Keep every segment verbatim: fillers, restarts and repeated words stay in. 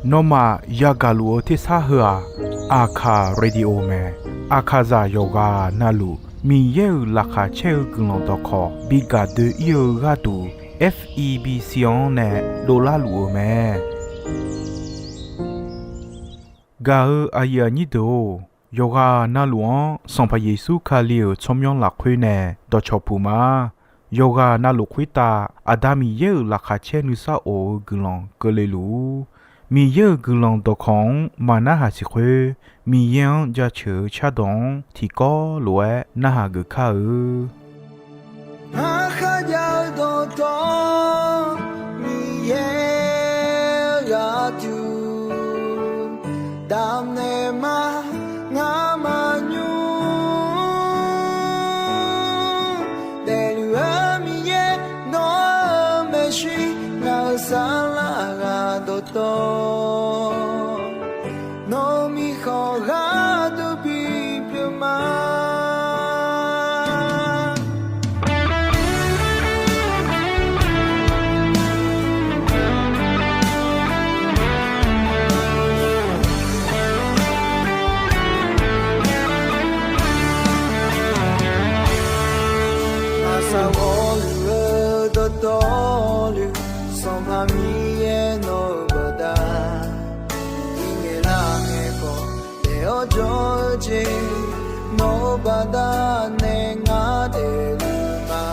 Nawmaf yagaq luf-eu tersar heu-aq, Aqkaq Radio mae. Aqkaqzaq yawqghaq navluf Miqyaer-euq laqkhaq caer-eu guiqlanq dawqkawq bi gaq doe-ir-eu gharduq, F E B C-anr nae dovlar luf-euq mae. Gaq-eu aqyuif aqnyir deuq-or, yawqghaq navluf-anr Sanqpaq Yeqsur Kali-euq tsawrmyanr lafkhoer nae dawqcawq puq ma. Yawqghaq navluf khoertav Aqda Miqyaer-euq laqkhaq caer nuisar of-eu guiqlanq keuvle luf-ur. Miqyaer-euq guiqlanq dawqkawq-anr maqnarhaq siq khoer, Miqyaer-anr jaceuq-eu cardawq-anr tiqkawv lof-aer narhaq geuf kar-eu. Ngar kharjav-eu dawqtawvluf, Miqyaer-eu gharduq damnaeq ma. Ngar maqnymr daefluf-eu Miqyaer, nawr-eu maeqshi, ngaq-euq saflar ghaq dawqtawvluf, nawq-eu mirkhanq gharduq bipyeuf ma. Aqsaq ghawqluf-eu dawqtawvluf, Sanqpaq Miqyaer nawq-eu baqda, iqngaeq lar ngaeq khawf daef-awr jawr-eu jeq, nawq-eu baqda nae ngar daefluf ma.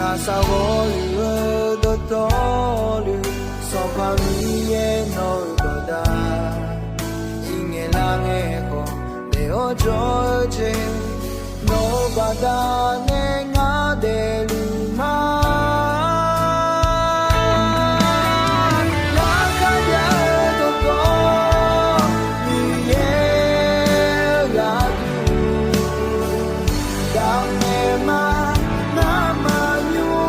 Aqsaq ghawqluf-eu dawqtawvluf, Sanqpaq Miqyaer nawq-eu baqda, iqngaeq lar ngaeq khawf daef-awr jawr-eu jeq, nawq-eu baqda nae ngar daefluf ma. Ngar kharjav-eu dawqtawvluf, Miqyaer-eu gharduq damnaeq ma. Ngar maqnymr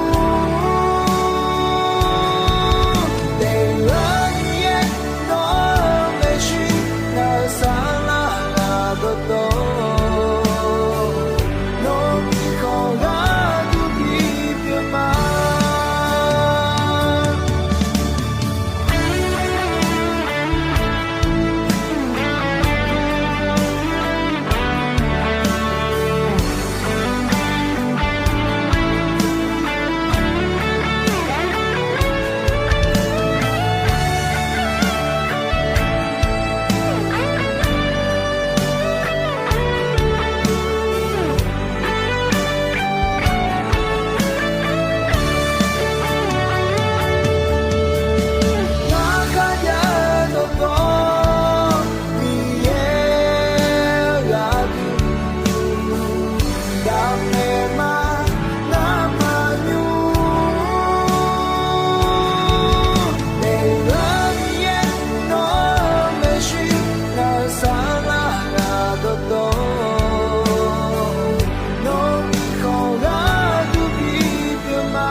daefluf-eu Miqyaer, nawr-eu maeqshi, ngaq-euq saflar ghaq dawqtawvluf, nawq-eu mirkhanq gharduq bipyeuf ma. Ngar kharjav-eu dawqtawvluf, Miqyaer-eu gharduq damnaeq ma. Ngar maqnymr daefluf-eu Miqyaer, nawr-eu maeqshi, ngaq-euq saflar ghaq dawqtawvluf, nawq-eu mirkhanq gharduq bipyeuf ma.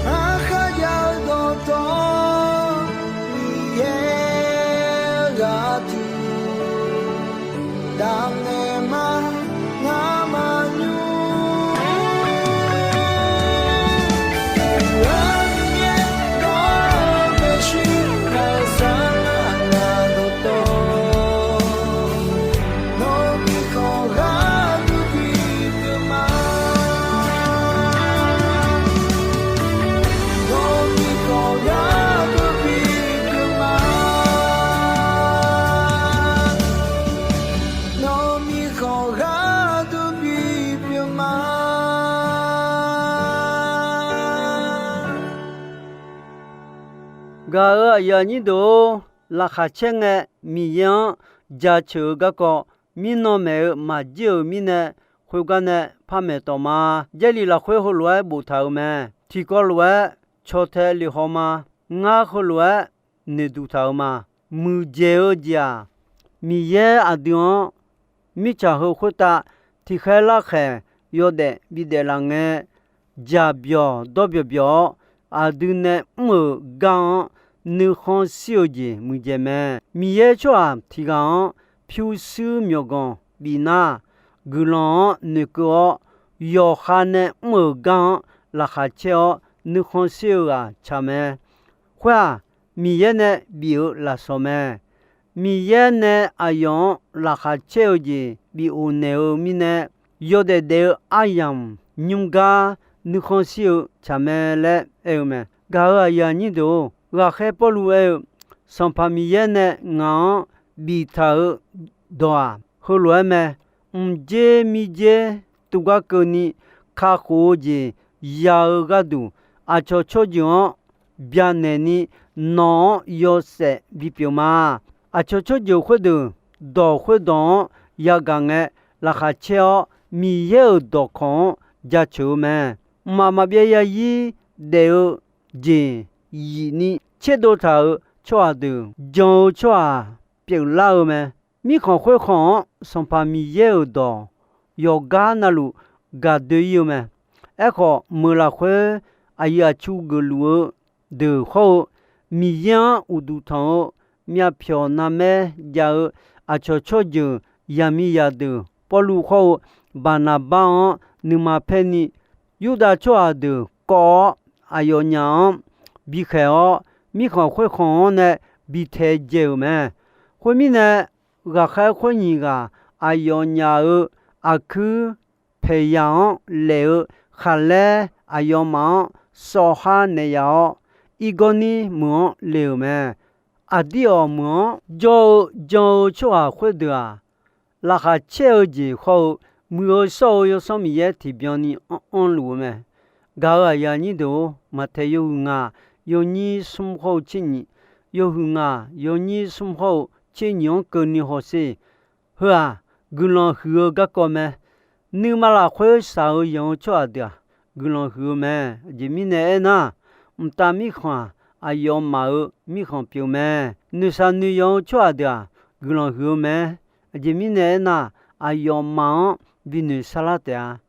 Ngar kharjav-eu dawqtawvluf, Miqyaer-eu gharduq damnaeq ma. Ngar maqnymr daefluf-eu Miqyaer, nawr-eu maeqshi, ngaq-euq saflar ghaq dawqtawvluf, nawq-eu mirkhanq gharduq bipyeuf ma. Nawq-eu mirkhanq gharduq bipyeuf ma. Nawq-eu mirkhanq gharduq bipyeuf ma. Gaq-euq aqyuif aqnyir deuq-or, laqkhaq caer ngae Miqyaer-anr jaceuq-eu garkawv mirnan maeq-eu maqjir-euq mirnae, khoergar nae par maeq tawq ma. Jarlif lafkhoer heulof-aer boftaq-euq mae. Tiqkawv lof-aer caw tae lef haw ma. Ngar heulof-aer noeqduq taq-euq ma. Muiqdzaeq-eu jeq-aq, Miqyaer aqdui-anr mirtsaq heu khoertav tiqkhaer larkhaeq yawdaef bidaef laf ngae, jaq byawq dawr byawq byawq-awr, aqdui nae mr-euq gar-anr nuikhanr shir-eu jeq muiqdzaeq mae. Miqyaer tsawrhaq tiq ghaq-anr pyurshuir myawqganq bif nar, guiqlanq-anr noeqkeuv-awr, yawqha nae mr-euq gar-anr laqkhaq caer-awr nuikhanr shir-eu ghaq tsaq mae. Khoer-aq, Miqyaer nae bif-euq lafsawq mae. Miqyaer nae aqyawf-anr laqkhaq caer-eu jeq bif of naeq-eu mirnae, yawdaef daef-eu aryamq nymr gar nuikhanr shir-eu tsaq mae laer aer-eu mae. Gaq-euq aqyuif aqnyir deuq-or, ghaqkhaer Pawrluv aer-eu, Sanqpaq Miqyaer nae ngaq-anr biftaq-eu dawq-aq, heulof-aer mae. Mqdzer mirdzer tuvgar keuvni kakhof-eu jeq ya-eu gharduq, aqcawq tsawrjeuq-anr byanaeq ni nawq-anr yawshaef bipyeuf ma. Aqcawq tsawrjeuq khoerdeuq dawq khoerdawq-anr yagaq ngae, laqkhaq caer-awr Miqyaer-euq dawqkawq-anr jaceuq-eu mae. Mqmaq maqbyav zarzir daef-eu jeq yif ni tserdov taq-euq tsawrhaq deuq jan-eu tsawrhaq pyeuflar-eu mae. Mirkhanq khoerkhanq-anr Sanqpaq Miqyaer-euq dawq yawqgar navluf gaq doe-ir-eu mae. Aerkhawf, meuq lafkhoer aqyuif aqtsu geufluf-eu deuq hawr-eu, Miqyaer-anr uqduq tanq-eu myavpyawq narmaer jav-eu aqcawq tsawrjeuq yaqmiqzaq deuq Pawrluv hawr-eu Baqnaqbar-anr nuima paer ni, Yurdav tsawrhaq deuq kawv-awr aqyawfnyaf-anr bikhaeq-awr, mirkhanq khoerkhanq-anr nae bitae dzae-euq mae. Khoermirnae, ghaqkhaer khoer nyiq ghaq aqyawfnyaf-euq aqkuir paeqyaq-anr laef-eu khaqlaer aqyawfmaf-anr sawvhar naeq yaf-awr, irgawr nir meuq-anr le-euq mae. Aqdir awq meuq-anr jawr-eu jan-eu tsawrhaq khoerdeuq-aq, laqkhaq caer-eu jeq hawr-eu, muiq-eu shawr-eu Yawsanr Miqyaer tiqbyan ni anr anrluf-eu mae. Gaq-euq aqyuif aqnyir deuq-or, Maqtaeq yawhuiq ngaq yawnyir smr hawr-eu tser nyiq, yawhuiq ngaq yawnyir smr hawr-eu tser nyiq-anr keuvni hawsher. Heu-aq, guiqlanq huiq-eu garkawv mae. Nuima lafkhoer shaq-eu yanq-eu tsawrhaq deuq-aq, guiqlanq huiq-eu mae. Aqjeq mirnae aernar, mqtav mirkhanq-aq, aqyawfmaf-euq mirkhanq pyeuf mae. Noeqshaq noeqyanq-eu tsawrhaq deuq-aq, guiqlanq huiq-eu mae. Aqjeq mirnae aernar, aqyawfmaf-anr binoeq sarlar taef-a.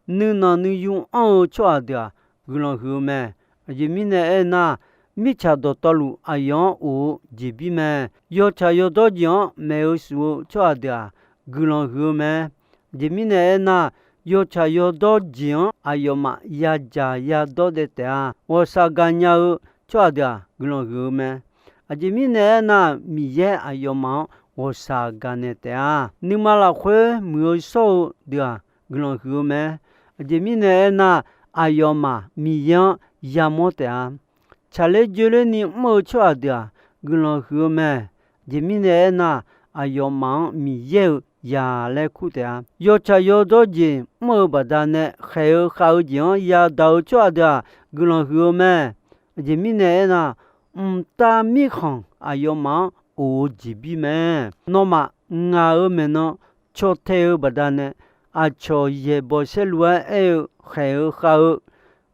Nuinanq nuiyu anr-eu tsawrhaq deuq-aq, guiqlanq huiq-eu mae. Aqjeq mirnae aernar, mirtsaq dawqtawvluf aqyawf-anr of-eu jeqbir mae. Yawtsaq yawdawr jeq-anr maeq-eu shuf-eu tsawrhaq deuq-aq, guiqlanq huiq-eu mae. Aqjeq mirnae aernar, yawtsaq yawdawr jeq-anr aqyawfmaf yadzaq yadawr daev taef-a. Ghawqshaq gaqnya-eu tsawrhaq deuq-aq, guiqlanq huiq-eu mae. Aqjeq mirnae aernar, Miqyaer aqyawfmaf-anr ghawqshaq gaqnaeq taef-a. Nuima lafkhoer muiq-eu shawr-eu deuq-aq, guiqlanq huiq-eu mae. Aqjeq mirnae aernar, aqyawfmaf Miqyaer-anr yamawr taef-a. Tsaqler joerler ni mr-eu tsawrhaq deuq-aq, guiqlanq huiq-eu mae. Aqjeq mirnae aernar, aqyawfmaf-anr Miqyaer-euq zaq laer kur taef-a. Yawtsaq yawdawr jeq mr-eu baqdanae khaeq-eu khav-eu jeq-anr yadaq-eu tsawrhaq deuq-aq, guiqlanq huiq-eu mae. Aqjeq mirnae aernar, mqtav mirkhanq aqyawfmaf-anr of-eu jeqbir mae. Nawmaf ngaq-euq maeqnan caw tae-eu baqdanae, aqcawq yaeqbawq saerlu-aer aer-eu khaeq-eu khav-eu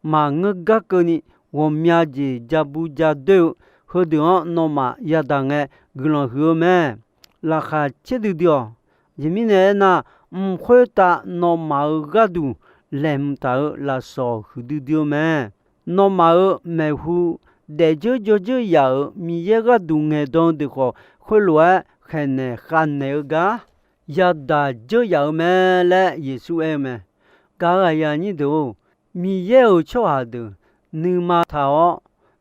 maqngeur gar keuvni, ghawqmya jeq ja bu ja doer-eu heudeuq-anr nawmaf yadaq ngae, guiqlanq huiq-eu mae. Laqkhaq caerdui dui-awq. Aqjeq mirnae aernar, mq khoertav nawmaf-euq gharduq laeqhmq taq-euq lafsawq huiqdui dui-eu mae. Nawmaf-euq maeqhu daefdzeur jawrdzeur yaf-euq Miqyaer gharduq ngaeqdan-eu deuq khawf, khoerlof-aer khaeqnaeq khavnaeq-eu gar yadaq dzeur yaf-eu mae laer Yeqsur aer-eu mae. Gaq-euq aqyuif aqnyir deuq-or, Miqyaer-euq tsawrhaq deuq nuima taq-awr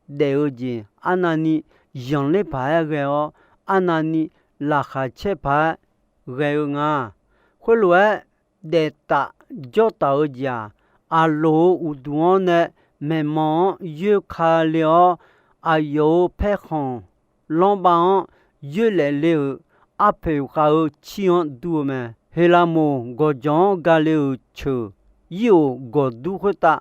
daef-eu jeq arnavni zanqler paq-aer ghae-awr, arnavni laqkhaq caer paq-aer ghae-eu nga. Khoerlof-aer daeftaf jawrtaf-eu jeq-aq, aqloq-euq uqduq-anr nae maeqnan-anr yoer ka le-awr, aqyawf-euq paerkhanq lanrbav-anr yoerlaef le-euq arpoeq khav-eu cir-anr dur-eu mae. Heqlaqmoq gawqjawq-anr ga le-euq ceuq, ir-oq gawqdur khoertav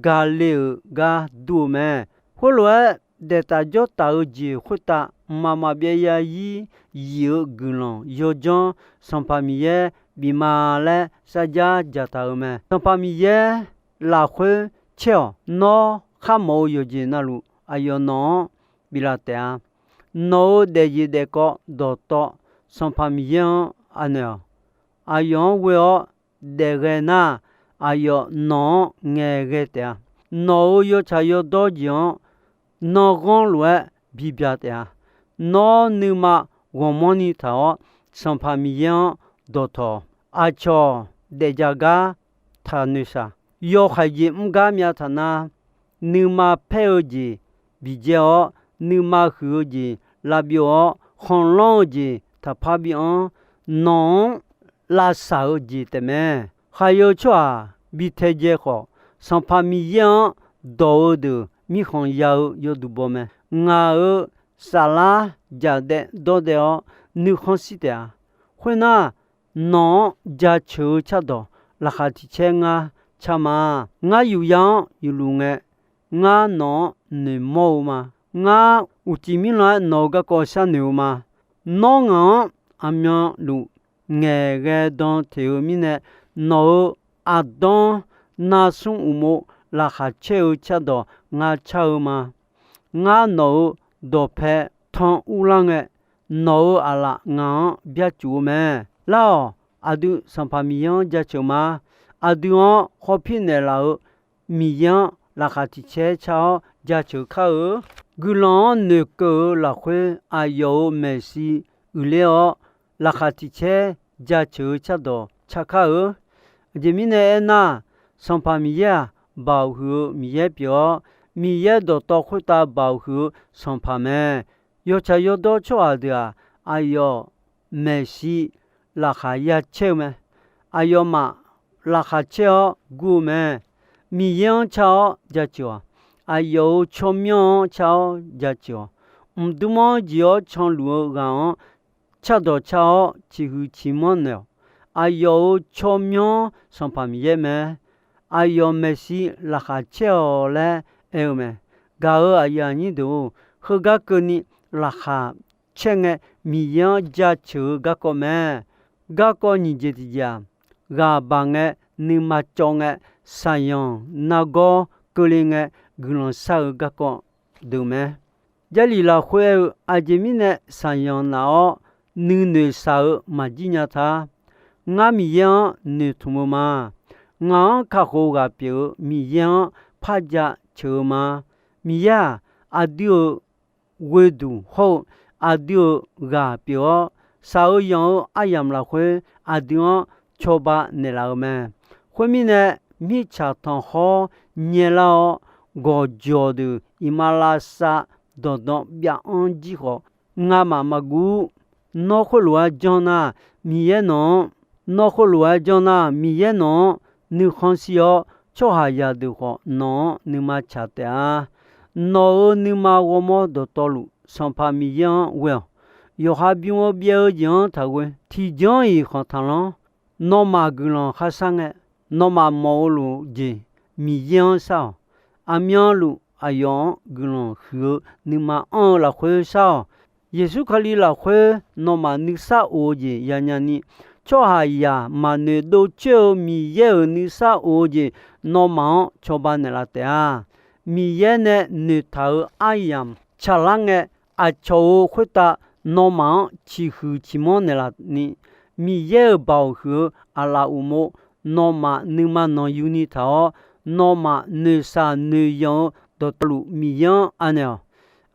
ga le-euq gar dur-eu mae. Khoerlof-aer daeftaf jawrtaf-eu jeq khoertav mqmaq maqbyav zarzir yif-eu guiqlanq yawdzanr Sanqpaq Miqyaer bif ma laer sarjax dzaqtaq-euq mae. Sanqpaq Miqyaer lafkhoer caer-awq. Nawr kharmawf-eu yawqjeq navluf aqyawf nawq-anr biflaf taef-a. Nawq-euq daefjeq daefkawv dawqtawv Sanqpaq Miqyaer-anr anaeq-awq. Aqyawf-anr ghoe-awr daefghae nar, aqyawf nawq-anr ngaeqghae taef-a. Nawq-euq yawtsaq yawdawr jeq-anr nanrghanr lof-aer bibya taef-a. Nawr nuima ghawqmanrni taq-awr, Sanqpaq Miqyaer-anr dawqtawq. Aqcawq daefdzaq gar taq noeqshaq. Yawhaiq jeq mr gar myav taq nar, nuima paer-eu jeq biqjae-awr, nuima huiq-eu jeq lavbyov-awr, khanqlanr-eu jeq taqpar bianr, nawq-anr lavsaq-eu jeq taefmae. Khaqyaw-eu tsawrhaq bi taedzae khawf, Sanqpaq Miqyaer-anr dawq-eu deuq mirkhanq ya-eu yawduq baw mae. Ngaq-euq saflar jaqdaev dawrdaev-awr nuikhanr shir taef-a. Khoernar, nawq-anr jaceuq-eu cardawq laqkhaq tiq caer ngar car ma. Ngar yufya-anr yufluf ngae, ngar nawq-anr noeqmawr-eu ma. Ngar uqcif mirlanr-aer nawq-euq garkawv sharnoeq-eu ma. Nawr ngaq-anr aqmyanluf ngaeqghae dan teq-eu mirnae, nawq-euq aqdanr narsmr uqmov laqkhaq caer-eu cardawq ngar car-eu ma. Ngar nawq-euq dawqpae tan urlar ngae, nawq-euq aqlaf ngaq-anr byarcuf-eu mae. Lar-awq, aqdui Sanqpaq Miqyaer-anr jaceuq ma. Aqdui-anr khawf pir naeqlaf-eu Miqyaer-anr laqkhaq tiq caer car-awr jaceuq kar-eu. Guiqlanq-anr noeqkeuv-eu lafkhoer aqyawf-euq maeqshi uiqler-awr, laqkhaq tiq caer jaceuq-eu cardawq car kar-eu. Aqjeq mirnae aernar, Sanqpaq Miqyaer-aq, Baoq huiq-eu Miqyaer pyeuf-awr, Miqyaer dawqtawv khoertav Baoq huiq-eu Sanqpaq mae. Yawtsaq yawdawr tsawrhaq deuq-aq, aqyawf maeqshi laqkhaq ya caer-eu mae. Aqyawfmaf laqkhaq caer-awr gur-eu mae. Miqyaer-anr car-awr jaceuq-awq. Aqyawf-euq tsawrmyanr-anr car-awr jaceuq-awq. Mqdmr-anr jeq-awr canluf-eu ghaq-anr cardawq car-awr ciqhuiq ciqmanr naeq-awq. Aqyawf-euq tsawrmyanr Sanqpaq Miqyaer mae. Aqyawf maeqshi laqkhaq caer-awq laer aer-eu mae. Gaq-euq aqyuif aqnyir deuq-or, heugar keuvni laqkhaq caer ngae Miqyaer-anr jaceuq-eu garkawv mae. Garkawv nyiq jeq tiq jeq-aq, ghaq baq ngae nuima cawv ngae, saqyanq nargawr keuvle ngae guiqlanq shar-eu garkawv deuq mae. Jarlif lafkhoer aer-eu, aqjeq mirnae saqyanq naf-awr nuinoeq shaq-eu maqjir nya ta. Ngar Miqyaer-anr noeqtmq-eu ma. Ngaq-anr kakhof ghaq pyeuf-eu Miqyaer-anr par jaceuq-eu ma. Miqyaer-aq, aqdui-euq ghoeduq hawr-eu aqdui-euq ghaq pyeuf-awr, shaq-eu yanq-eu aryamq lafkhoer aqdui-anr cawba naeqlaf-eu mae. Khoermirnae, mirtsaq tanqkhawr nyaelar-awr, gawqjawq deuq iqmalavshav dawqdan byav-anr jir khawf, ngamaf maqguv. Nawr khoerlof-aer janr nar, Miqyaer nawq-anr, nawr khoerlof-aer janr nar, Miqyaer nawq-anr nuikhanr shir-awr, tsawrhaqzaq deuq khawf nawq-anr nuima tsaq taef-a. Nawq-euq nuima ghawrmawr dawqtawvluf Sanqpaq Miqyaer-anr ghoe-awq. Yawqha bym-eu byaev-eu jeq-anr taqghoe. Tiqjanr-iq khanq taqlanr. Nawmaf guiqlanq kharshar ngae, nawmaf mawf-eu lof jeq Miqyaer-anr shar-awq. Aqmyanluf aqyawf-anr guiqlanq huiq-eu nuima anr-eu lafkhoer shar-awq. Yeqsur Kali lafkhoer nawmaf nuisar of-eu jeq yanya ni, tsawrhaqzaq maqnoeq dovcoer-eu Miqyaer-euq nuisar of-eu jeq nawmaf-anr cawba naeqlaf taef-a. Miqyaer nae noeqtaq-euq aryamq tsaqlar ngae, aqcawq-euq khoertav nawmaf-anr ciqhuiq ciqmanr naeqlaf ni, Miqyaer-euq baoq huiq-eu aqlaf uqmov nawmaf nuima nanqyuni taq-awr, nawmaf noeqshaq noeqyanq-eu dawqtawvluf Miqyaer-anr anaeq-awq.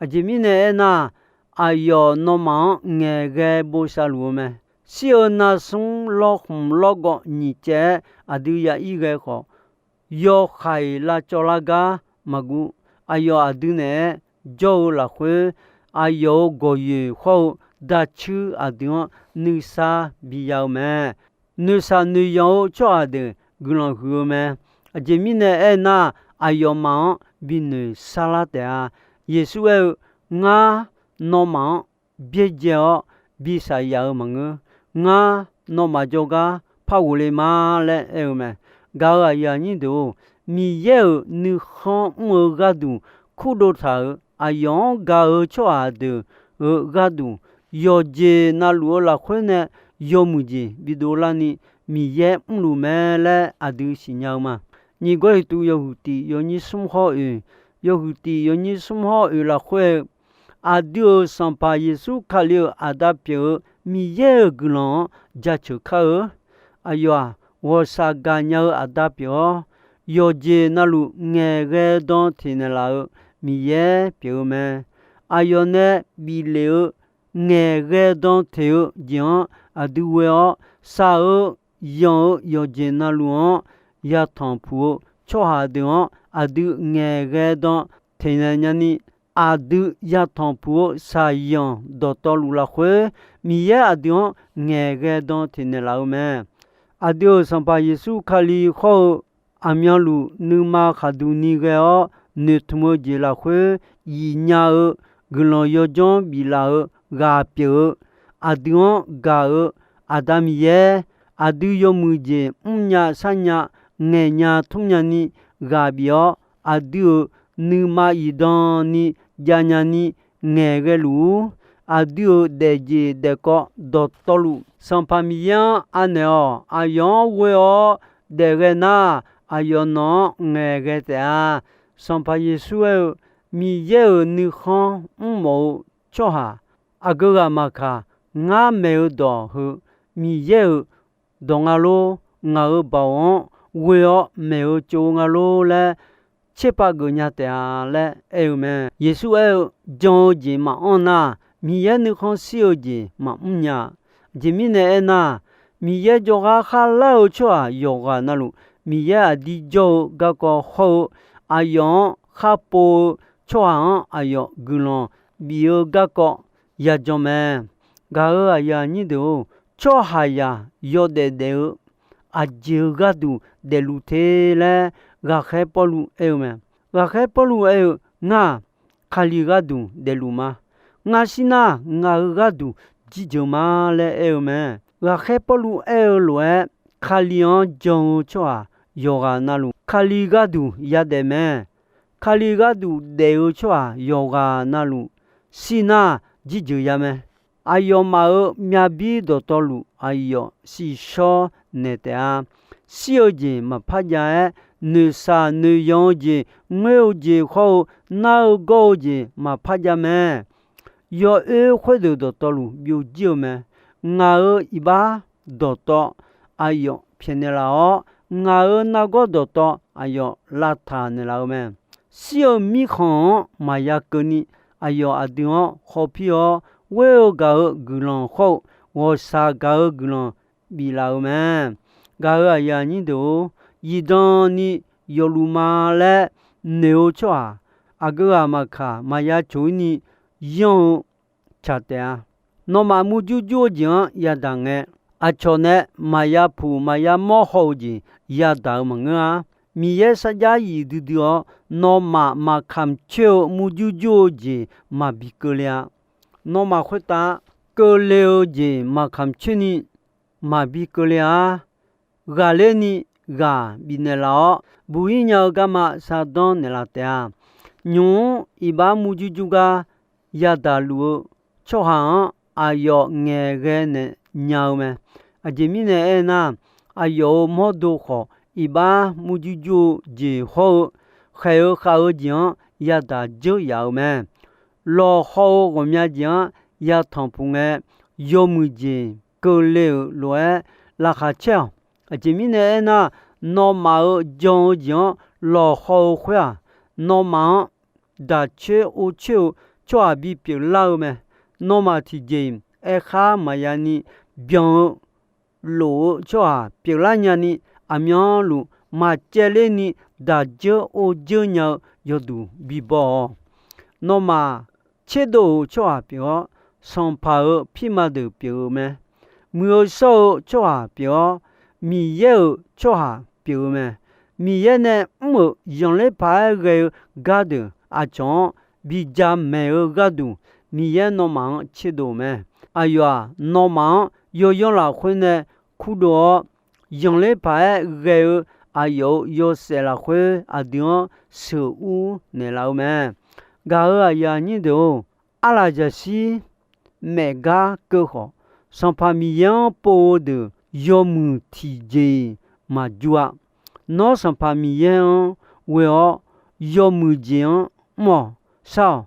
Aqjeq mirnae aernar, aqyawf nawmaf-anr ngaeqghae bosav luf-eu mae. Shir-eu narsmr lawrkhmq lawrgawv nyiq caev-aer aqdui ya ir ghae khawf, yawhaiq lavcawv lar gar maqguv. Aqyawf aqdui naeq-aer jawr-eu lafkhoer, aqyawf-euq gawqyoeq hawr-eu dacuir aqdui-anr nuisar biya-eu mae. Noeqshaq noeqyanq-eu tsawrhaq deuq guiqlanq huiq-eu mae. Aqjeq mirnae aernar, aqyawfmaf-anr binoeq sarlar taef-a. Yeqsur aer-eu, Ngar nawmaf-anr byaerdzae-awr bi shaqyaf-eu maqngeur. Ngar nawmaf jawrgar par ghofle ma laer aer-eu mae. Gaq-euq aqyuif aqnyir deuq-or, Miqyaer-euq nuikhanr mr-eu gharduq kurdov taq-euq aqyawf-anr gaq-eu tsawrhaq deuq-euq gharduq, yawqjeq navluf-eu lafkhoer nae yawmuiq jeq bidov larni Miqyaer mrluf mae laer aqdui siqnya-eu ma. Nyiq Gawrliqtu yawhuiq tiq yawnyir smr hawr oeq, yawhuiq tiq yawnyir smr hawr oeq lafkhoer-eu, aqdui-euq Sanqpaq Yeqsur Kali-euq Aqda pyeuf-eu Miqyaer-euq guiqlanq-anr jaceuq kar-eu. Aqyawf-aq, ghawqshaq gaqnya-eu Aqda pyeuf-awr, yawqjeq navluf ngaeqghae dan teq naeqlaf-eu Miqyaer pyeuf-eu mae. Aqyawf nae bif lef-eu ngaeqghae dan teq-eu jeq-anr aqdui ghoe-awr, shaq-eu yanq-eu yawqjeq navluf-anr yatanq puq-eu tsawrhaq deuq-anr aqdui ngaeqghae dan teqnaeq nyani, aqdui yatanq puq-eu shaqzanq dawqtawvluf lafkhoer, Miqyaer aqdui-anr ngaeqghae dan teqnaeq laf-eu mae. Aqdui-euq Sanqpaq Yeqsur Kali hawr-eu aqmyanluf nuima khaqduq ni ghae-awr noeqtmq-eu jeq lafkhoer, yif nya-eu guiqlanq yawdzanr biflaf-eu ghaq pyeuf-eu, aqdui-anr gaq-eu Aqda Miqyaer, aqdui yawmuiq jeq mrnya sharnya ngaeqnya tmrnya ni ghaq bif-awr, aqdui-euq nuima iqdan ni javnya ni ngaeqghae luf-ur. Aqdui-euq daefjeq daefkawv dawqtawvluf, Sanqpaq Miqyaer-anr anaeq-awq. Aqyawf-anr ghoe-awr daefghae nar, aqyawf nawq-anr ngaeqghae taef-a. Sanqpaq Yeqsur aer-eu, Miqyaer-euq nuikhanr mrmawf-eu tsawrhaq aqgeu ghaq maqkaq, ngar maeq-eu dawq heu Miqyaer-euq dawq nga lor. Ngaq-euq baoq-anr ghoe-awr maeq-eu tsov-eu nga lor laer tserpav geufnya taef-a laer aer-eu mae. Yeqsur aer-eu, jan-eu jeq maqanr nar, Miqyaer nuikhanr shir-eu jeq maqmr nya. Aqjeq mirnae aernar, Miqyaer jawrgar kharlar-eu tsawrhaq yawqghaq navluf, Miqyaer aqdir jawr-eu garkawv hawr-eu, aqyawf-anr kharpov-eu tsawrhaq-anr aqyawf guiqlanq bif-eu garkawv yajan mae. Gaq-euq aqyuif aqnyir deuq-or, tsawrhaqzaq yawdaef daef-eu aqjeq-eu gharduq daefluf te laer, ghaqkhaer Pawrluv aer-eu mae. Ghaqkhaer Pawrluv aer-eu, Ngar-aq, Kali gharduq daefluf ma. Ngar shir nar, ngaq-euq gharduq jirjeuq ma laer aer-eu mae. Ghaqkhaer Pawrluv aer-eu lof-aer, Kali-anr jan-eu tsawrhaq yawqghaq navluf, Kali gharduq yadaef mae. Kali gharduq daef-eu tsawrhaq yawqghaq navluf, shir nar jirjeuq ya mae. Aqyawfmaf-euq myavbir dawqtawvluf aqyawf shiqshawr naeq taef-a. Shir-eu jeq maqpar jav-aer, noeqshaq noeqyanq-eu jeq, ngoer-eu jeq hawr-eu nar-eu gawr-eu jeq maqpar jav mae. Yawoer khoerdeuq dawqtawvluf byovjir-eu mae. Ngaq-euq iqbax dawqtawv aqyawf pyaeqnaeq laf-awr, ngaq-euq nargawr dawqtawv aqyawf lavtaq naeqlaf-eu mae. Shir-eu mirkhanq-anr maqya keuvni, aqyawf aqdui-anr hawpir-awr, ghoer-eu gaq-eu guiqlanq hawr-eu, ghawqshaq gaq-eu guiqlanq biflaf-eu mae. Gaq-euq aqyuif aqnyir deuq-or, zifdan ni yawfluf ma laer noeq-eu tsawrhaq, aqgeu ghaq maqkaq maqya coq-ir ni yanr-eu tsaq taef-a. Nawmaf murjur jur-eu jeq-anr yadaq ngae, aqcawq nae maqya puq maqya mawr haw-eu jeq yadaq-eu maqngeur-a. Miqyaer sarjax yif duidui-awr, nawmaf maqkamq coer-eu murjur jur-eu jeq maqbi keuvle-a. Nawmaf khoertav keuvle-eu jeq maqkamq coer ni maqbi keuvle-a. Ghaqler ni ghaq bifnaeq laf-awr, buq-ir nya-eu garma shardanr naeqlaf taef-a. Nymq-mr iqbax murjur jur gar yadaq luf-eu tsawrhaq-anr aqyawf ngaeqghae naeq nya-eu mae. Aqjeq mirnae aernar, aqyawf-euq mawrdo khawf, iqbax murjur jur-eu jeq hawr-eu, khaeq-eu khav-eu jeq-anr yadaq dzeur yaf-eu mae. Lawqhaw-eu ghawqmya jeq-anr yatanq puq ngae, yawmuiq jeq keuvle-euq lof-aer laqkhaq caer-awq. Aqjeq mirnae aernar, nawmaf-euq jan-eu jeq-anr lawqhaw-eu khoer-aq, nawmaf-anr daq coer or coer-eu tsawrhaq bipyeuf lar-eu mae. Nawmaf tiqjeq-iq aerkhar maqya ni byan-eu lof-eu tsawrhaq pyeuflar nyani, aqmyanluf maqcaevler ni daq dzeur or dzeur nya-eu yawduq bibaw-awq. Nawmaf tserdov-euq tsawrhaq pyeuf-awr, sanqpaq-euq pirma deuq pyeuf-eu mae. Muiq-eu shawr-eu tsawrhaq pyeuf-awr, Miqyaer-euq tsawrhaq pyeuf-eu mae. Miqyaer nae mr-euq zanqler paq-aer ghae-eu gardeuq aqcawq-anr bi jamaeq-eu gharduq, Miqyaer nawmaf-anr tserdov-eu mae. Aqyawf-aq, nawmaf-anr yawyanr lafkhoer nae kurdov-awr, zanqler paq-aer ghae-eu aqyawf-euq yawshaef lafkhoer aqdui-anr sheuqur naeqlaf-eu mae. Gaq-euq aqyuif aqnyir deuq-or, arlaqjaqshir maef gar keuv khawf, Sanqpaq Miqyaer-anr pov-eu deuq yawmuiq tiqjeq-iq maqjur-a. Nawr Sanqpaq Miqyaer-anr ghoe-awr, yawmuiq jeq-anr mr-awq, shar-awq.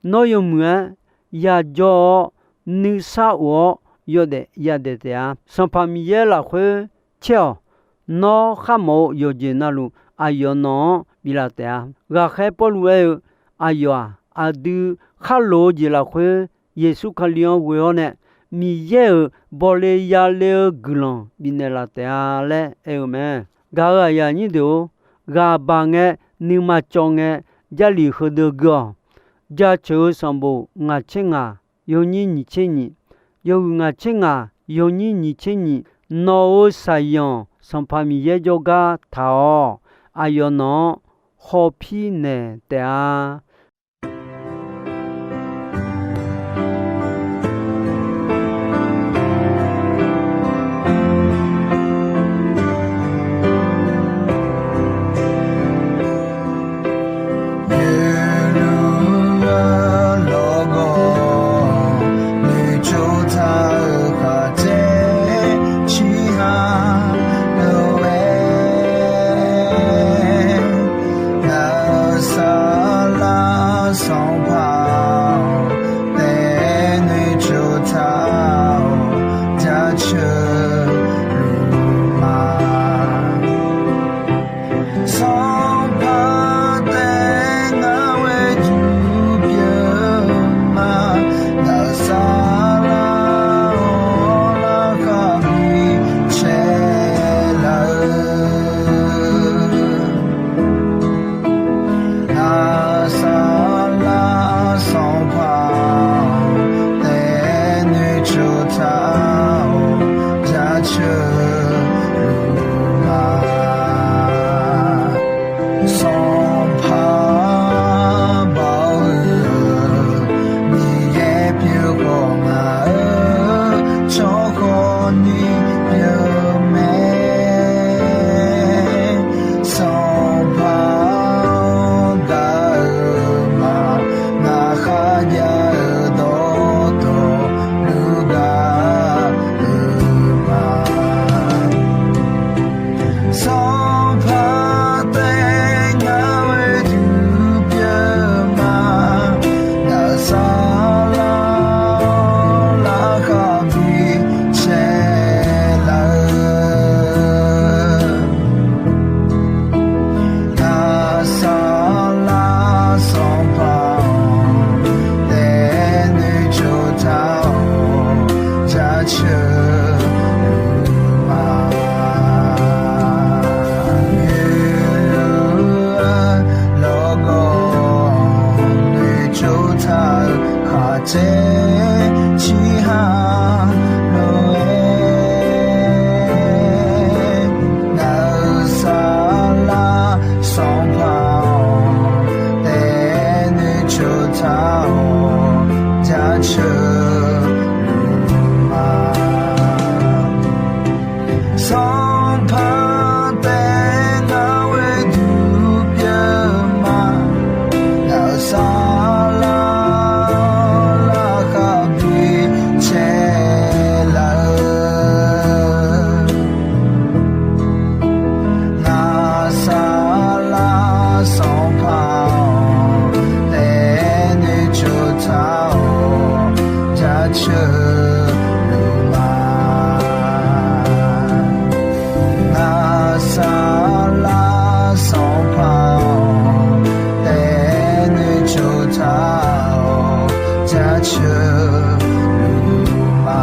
Nawr yawmuiq-aer yajawr-awr, nuisar of-awr yawdaef yadaef taef-a. Sanqpaq Miqyaer lafkhoer caer-awq. Nawr kharmawf-eu yawqjeq navluf, aqyawf nawq-anr biflaf taef-a. Ghaqkhaer Pawrluv aer-eu, aqyawf-aq, aqdui kharloq-eu jeq lafkhoer Yeqsur Kali-anr ghoe-awr nae, Miqyaer-euq bawle yale-eu guiqlanq bifnaeq laf taef-a laer aer-eu mae. Gaq-euq aqyuif aqnyir deuq-or, ghaq baq ngae, nuima cawv ngae, Jarlif heudeuv gui-awq. Jaceuq-eu sanqbof ngaq tser ngaq, yawnyir nyiq tser nyiq, yawhuiq ngaq tser ngaq, yawnyir nyiq tser nyiq, nawq-euq saqyanq Sanqpaq Miqyaer jawrgar taq-awq. Aqyawf nawq-anr hawpir naeq taef-a. Yeqluq-eu lawqgawq noeqtsov taq-euq khaqdzer ciqhaq lof-aer, ngaq-euq saflar Sanqpaq-awq, taef noeqtsov taq-awq, jaceuq luf ma. Sanqpaq taef ngar ghoe jur pyeuf ma, ngaq-euq saflar-awr larkhaq bi caev laf-eu. Ngaq-euq saflar Sanqpaq-awq, taef noeqtsov taq-awq, jaceuq luf ma. Sanqpaq baoq-eu Miqyaer pyeuf khawf, ngaq-euq tsawrhawq ni pyeuf mae. Sanqpaq-anr gaq-euq ma, ngaq kharjav-eu dawqtawvluf gaq-euq ma. Sanqpaq taef ngar ghoe jur pyeuf ma, ngaq-euq saflar-awr larkhaq bi caev laf-eu. Ngaq-euq saflar Sanqpaq-awq, taef noeqtsov taq-awq, jaceuq luf ma. Yeqluq-eu lawqgawq noeqtsov taq-euq khaqdzer ciqhaq lof-aer, ngaq-euq saflar Sanqpaq-awq, taef noeqtsov taq-awq, jaceuq luf ma. Sanqpaq taef ngar ghoe jur pyeuf ma, ngaq-euq saflar-awr larkhaq bi caev laf-eu. Ngaq-euq saflar Sanqpaq-awq, taef noeqtsov taq-awq, jaceuq luf ma. Ngaq-euq saflar Sanqpaq-awq, taef noeqtsov taq-awq, jaceuq luf ma.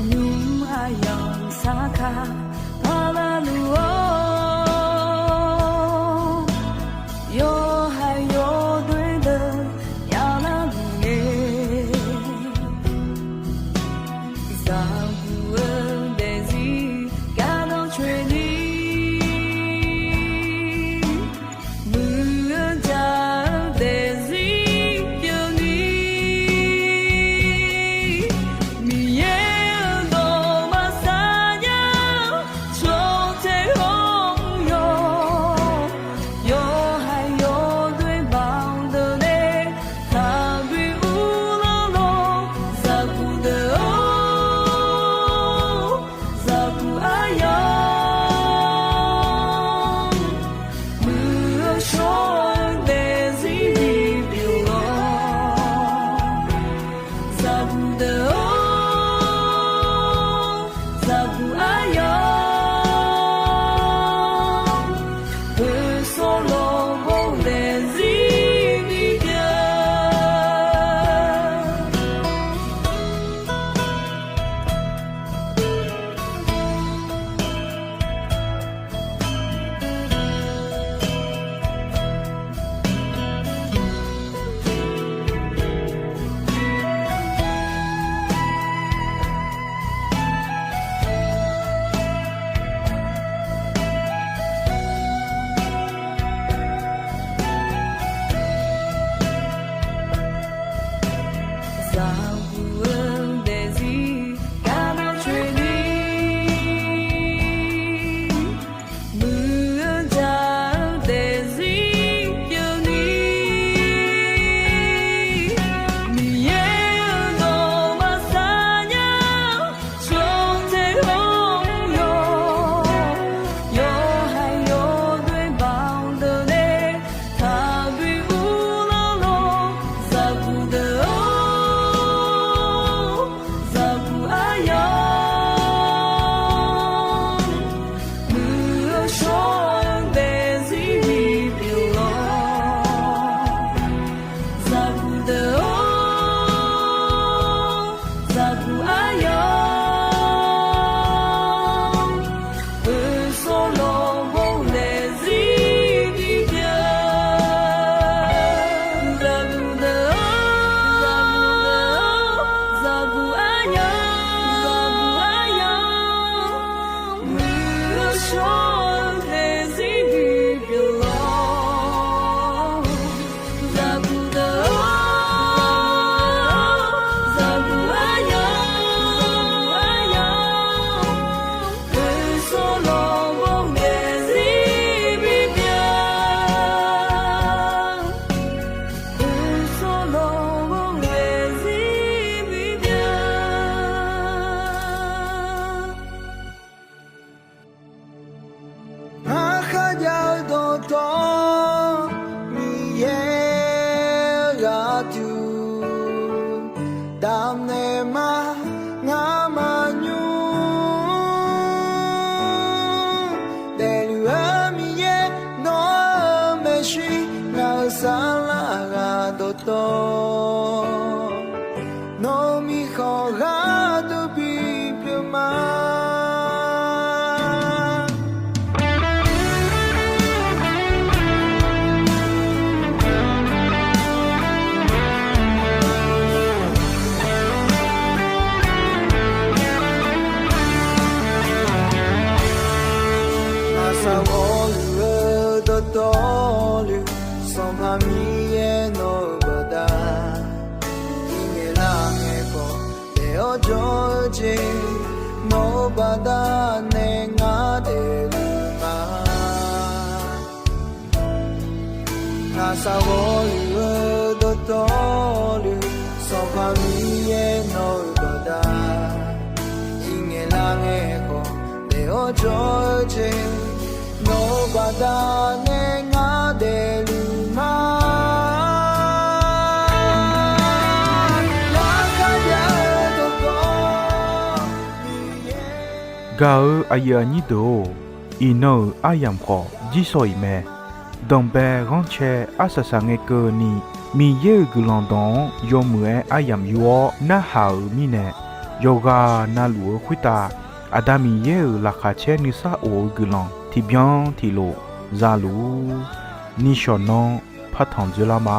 Nymq aqyawf saqkaq paqlaq luf-awr, yawqha yawdoer deuq javlar luf ngae, zaqguq-eu daefzir gardanr coeni, muiq-eu jaq-eu daefzir pyeufni, Miqyaer-euq dawq maqsar nya-eu Shir ngaq-euq saflar ghaq dawqtawv, nawq-euq mirkhanq gharduq bipyeuf ma. Aqsaq ghawqluf-eu dawqtawvluf, Sanqpaq Miqyaer nawq-eu baqda, iqngaeq lar ngaeq khawf daef-awr jawr-eu jeq, nawq-eu baqda nae ngar daefluf ma. Aqsaq ghawqluf-eu dawqtawvluf, Sanqpaq Miqyaer nawq-eu baqda, iqngaeq lar ngaeq khawf daef-awr jawr-eu jeq, nawq-eu baqda nae ngar daefluf ma. Yagaq jav-eu dawqtawv Miqyaer. Gaq-eu aqyuif aqnyir deuq-or, iqnan-euq aryamq khawf jirsawq iq mae. Danqbae ghanrcae arsaq saqngae keuvni, Miqyaer-euq guiqlanq dawq-anr yawmuiq-aer aryamq yur-awr narhaq-euq mirnae, yawqghaq navluf-eu khoertav Aqda Miqyaer-euq laqkhaq caer nuisar of-eu guiqlanq tiqbyan tiqlof zaluf-ur. Nishawq nanr partanq dzoerlar ma.